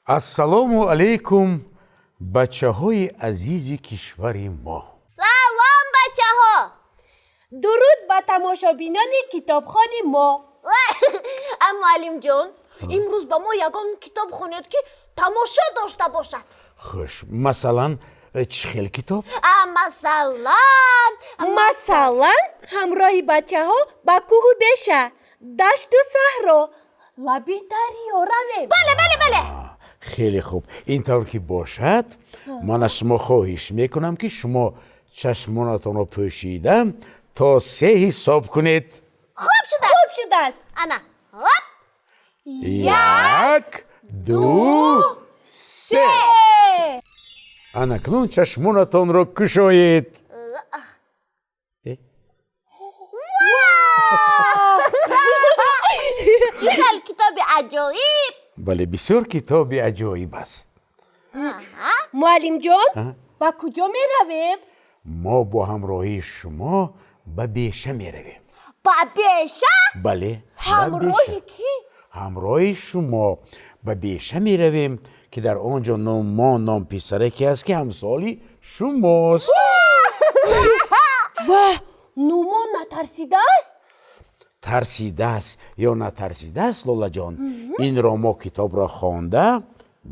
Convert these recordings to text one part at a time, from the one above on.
Ассалому алайкум, бачаҳои азизи кишвари мо. Салом, бачаҳо. Дуруд ба тамошобинони китобхони мо. Муаллимҷон, имрӯз ба мо ягон китоб хонед, ки тамошо дошта бошад. Хуш, масалан, чӣ хел китоб? Масалан, Масалан, ҳамроҳи бачаҳо ба кӯҳу беша, дашту саҳро, лаби дарё равем. Бале. Хеле хуб. Ин тавр ки бошад, ман аз шумо хоҳиш мекунам, ки шумо чашмонатонро пӯшида то се ҳисоб кунед. Хуб шудааст. Хуб шудааст. Ана, ҳоп. Як, ду, се. Анакнун чашмонатонро кушоед. Э? Чӣ хел китоби аҷоиб! Бале, бисёр китоби аҷоиб аст. Муаллимҷон, ба куҷо меравем? Мо бо ҳамроҳии шумо ба беша меравем. Ба беша? Бале, ба Ҳамроҳи беша. кӣ? Ҳамроҳи шумо ба беша меравем, ки дар он ҷо Нумон ном писараке аст, ки ҳамсоли шумост. Ва Нумон натарсидааст? Тарсидааст ё натарсидааст, Лолаҷон, инро мо китобро хонда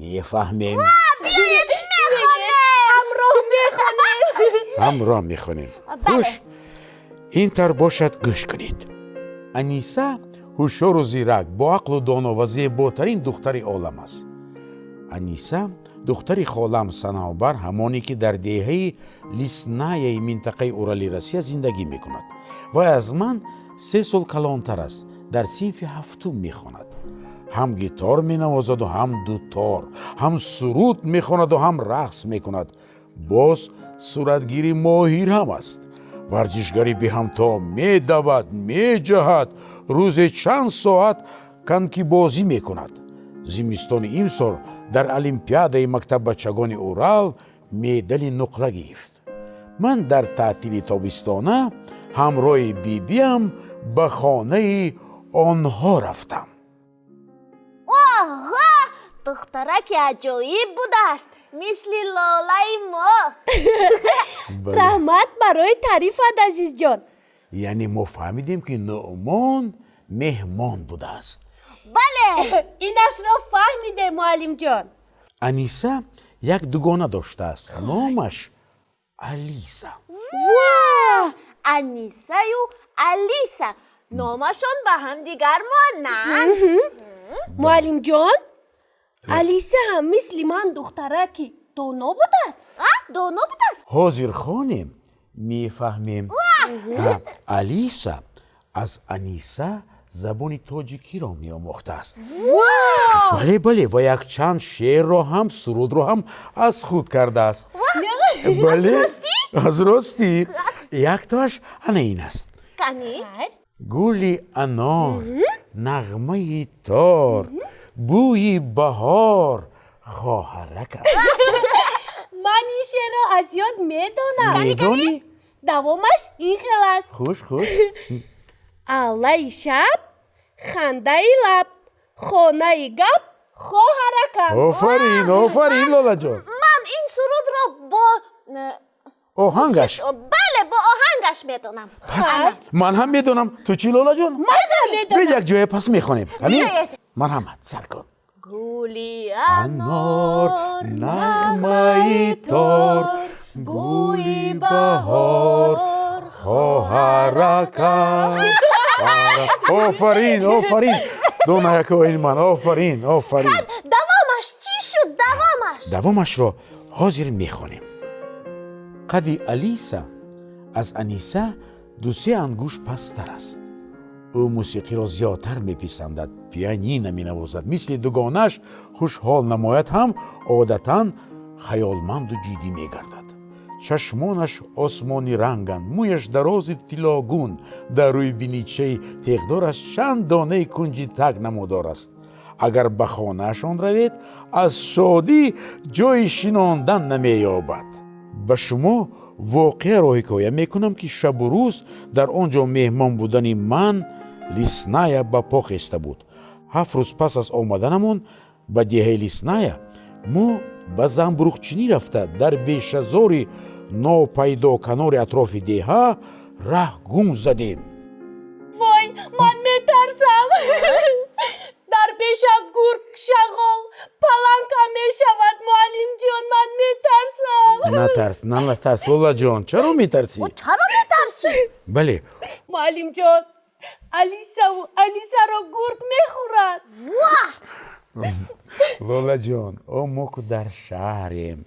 мефаҳмем. Ҳамроҳ мехонем. Ҳамроҳ мехонем. Хуш, ин тавр бошад, гӯш кунед. Аниса ҳушёру зирак, боақлу доно ва зеботарин духтари олам аст. Аниса духтари холам Санавбар, ҳамоне ки дар деҳаи Леснаяи минтақаи Урали Россия зиндагӣ мекунад. Вай аз ман 3 сол калонтар аст, дар синфи ҳафтум мехонад. Ҳам гитор менавозаду, ҳам дутор, ҳам суруд мехонаду, ҳам рақс мекунад. Боз суратгири моҳир ҳам аст, варзишгари беҳамто, медавад, меҷаҳад, рӯзе чанд соат конькибозӣ мекунад. Зимистони имсол дар олимпиадаи мактаббачагони Урал медали нуқра гирифт. Ман дар таътили тобистона ҳамроҳи бибиам ба хонаи онҳо рафтам. Оҳо, духтараки аҷоиб будааст, мисли Лолаи мо. Бале. Раҳмат барои таърифат, азизҷон. Яъне мо фаҳмидем, ки Нуъмон меҳмон будааст. Бале. Инашро фаҳмидем, муаллимҷон. Аниса як дугона доштааст, номаш Алиса. Ва, Анисаю Алиса номашон ба ҳамдигар монанд. Муаллимҷон, Алиса ҳам мисли ман духтараки доно будааст? А, доно будааст? Ҳозир хонем, мефаҳмем. Алиса аз Аниса забони тоҷикиро меомӯхтааст. Бале, ва якчанд шеърро ҳам, сурудро ҳам аз худ кардааст. Бале, аз ростӣ. Яктоаш ана ин аст. Кани. Гули анор, нағмаи тор, бӯи баҳор, хоҳаракам. Ман ин шеърро аз ёд медонам. Медонӣ? Давомаш ин хел аст. Хуш. Аллаи шаб, хандаи лаб, хонаи гап, хоҳаракам. Офарин, офарин, Лолаҷон. Ман ин сурудро бо оҳангаш. Бале, бо оҳангаш медонам. Пас ман ҳам медонам. Ту чӣ, Лолаҷон? Ман ҳам медонам. Биёед, якҷоя пас мехонем. Биёед. Марҳамат, сар кун. Гули анор, нағмаи тор, гули баҳор, хоҳаракам. Офарин, офарин, донаякои ман, офарин, офарин. Давомаш чӣ шуд, давомаш? Давомашро ҳозир мехонем. Қади Алиса аз Аниса ду-се ангушт пасттар аст. Ӯ мусиқиро зиёдтар меписандад, пианина менавозад. Мисли дугонааш хушҳол намояд ҳам, одатан хаёлманду ҷиддӣ мегардад. Чашмонаш осмони ранганд, мӯяш дарози тиллогун, дар рӯи биничаи теғдораш чанд донаи кунҷитак намудор аст. Агар ба хонаашон равед, аз шодӣ ҷои шинондан намеёбад. Ба шумо воқеаро ҳикоя мекунам, ки шабу рӯз дар он ҷо меҳмон будани ман Лесная ба по хеста буд. 7 рӯз пас аз омаданамон. Ба деҳаи Лесная мо ба замбуруғчинӣ рафта, дар бешазори нопайдо канори атрофи деҳа раҳ гум задем. Вой, ман метарсам. Дар беша гург, шағол, паланг мешавад. Муаллимҷон, ман метарсам. Натарс, натарс, Лолаҷон, чаро метарсӣ? Чаро метарсӣ? Бале. Муаллимҷон, Алисаву Анисаро гург мехӯрад. Лолаҷон, о, мо ку дар шаҳрем,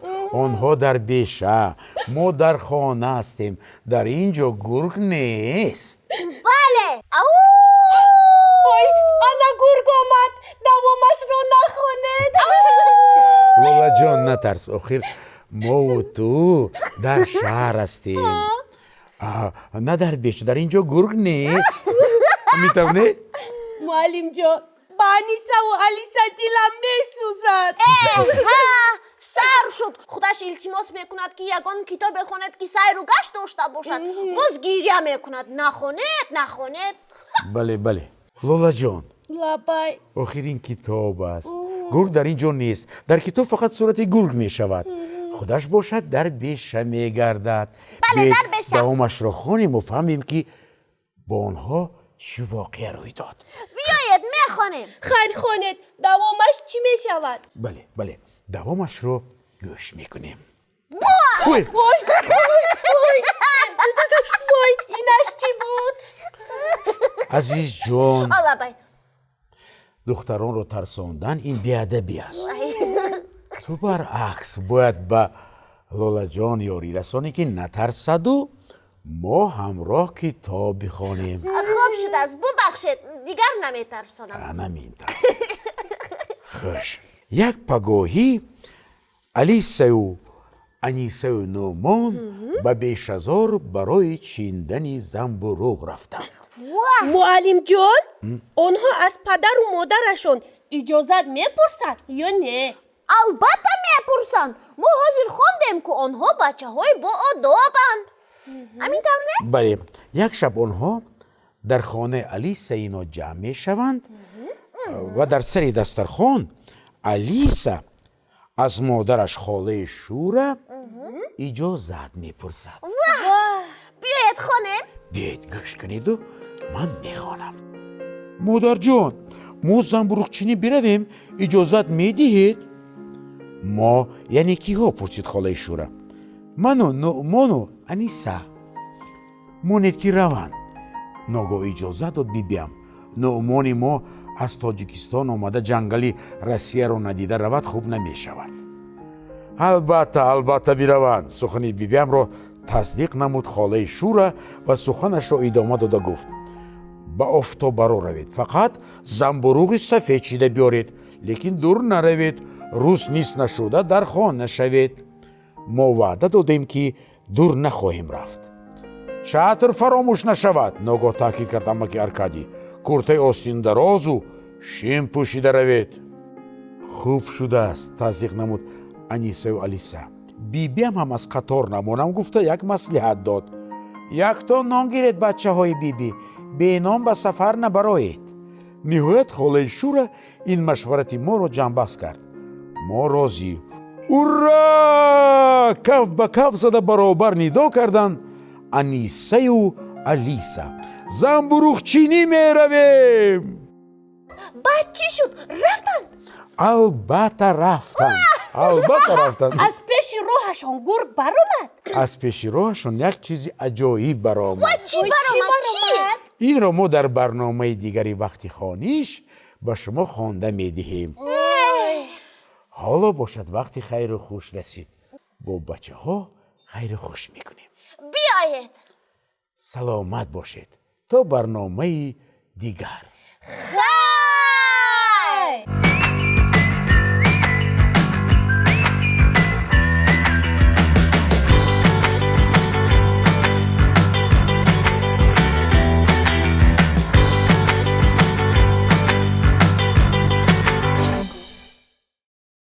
онҳо дар беша, мо дар хона ҳастем, дар ин ҷо гург нест. Бале, ау. Ой, ана гург омад! Давомашро нахонед. Лолаҷон, натарс, охир мову ту дар шаҳр ҳастем, на дар беша, дар ин ҷо гург нест, метавонӣ. Муаллимҷон, ба Анисаву Алиса дилам месӯзад. Ҳа, сар шуд. Худаш илтимос мекунад, ки ягон китобе хонед, ки сайру гашт дошта бошад, боз гиря мекунад: нахонед, нахонед. Бале, бале, Лолаҷон. Лабай. Охир ин китоб аст, гург дар ин ҷо нест, дар китоб фақат сурати гург мешавад, худаш бошад дар беша мегардад. Бале, дар беша. Давомашро хонему фаҳмем, ки бо онҳо чӣ воқеа рӯй дод. Биёед, мехонем. Хайр, хонед, давомаш чӣ мешавад? Бале, бале, давомашро гӯш мекунем. Ой! Вой, вой, вой, инаш чӣ буд? Азизҷон. Лабай. Духтаронро тарсондан ин беадабӣ аст. Ту баръакс бояд ба Лолаҷон ёрӣ расонӣ, ки натарсаду мо ҳамроҳ китоб бихонем. Хуб шудааст, бубахшед, дигар наметарсонам. Анаминта хуш. Як пагоҳӣ Алисаю Анисаю Нуъмон ба бешазор барои чиндани замбуруғ рафтанд. Муаллимҷон, онҳо аз падару модарашон иҷозат мепурсанд ё не? Албатта мепурсанд. Мо ҳозир хондем, ку онҳо бачаҳои боодобанд, ҳамин тавр не? Бале, як шаб онҳо дар хонаи Алиса ино ҷамъ мешаванд ва дар сари дастархон Алиса аз модараш, холаи Шура, иҷозат мепурсад. Биёед, хонем. Биёед, гӯш кунеду ман мехонам. Модарҷон, мо замбуруғчинӣ биравем, иҷозат медиҳед? Мо яъне киҳо? Пурсид холаи Шура. Ману Нуъмону Аниса. Монед, ки раванд, ногоҳ иҷозат дод бибиам. Нуъмони мо аз Тоҷикистон омада, ҷангали Россияро надида равад, хуб намешавад. Албатта, албатта, бираванд, сухани бибиамро тасдиқ намуд холаи Шура ва суханашро идома дода гуфт: ба офтобаро равед, фақат замбуруғи сафед чида биёред, лекин дур наравед, рӯз нисф нашуда дар хона шавед. Мо ваъда додем, ки дур нахоҳем рафт. Чатр фаромӯш нашавад, ногоҳ таъкид кард амаки Аркадий. Куртаи остиндарозу шим пӯшида равед. Хуб шудааст, тасдиқ намуд Анисаю Алиса. Бибиам ҳам аз қатор намонам гуфта, як маслиҳат дод: якто нон гиред, бачаҳои бибӣ, бенон ба сафар набароед. Ниҳоят холаи Шура ин машварати моро ҷамъбаст кард. Мо розӣ. Ура! Каф ба каф зада баробар нидо карданд Анисаю Алиса: замбуруғчинӣ меравем! Баъд чӣ шуд, рафтанд? Албатта рафтанд, албатта рафтанд. Аз пеши роҳашон гург баромад? Аз пеши роҳашон як чизи аҷоиб баромад. Чӣ баромад, чӣ? Инро мо дар барномаи дигари вақти хониш ба шумо хонда медиҳем. Ҳоло бошад, вақти хайру хуш расид, бо бачаҳо хайру хуш мекунем. Биёед. Саломат бошед то барномаи дигар. Хайр.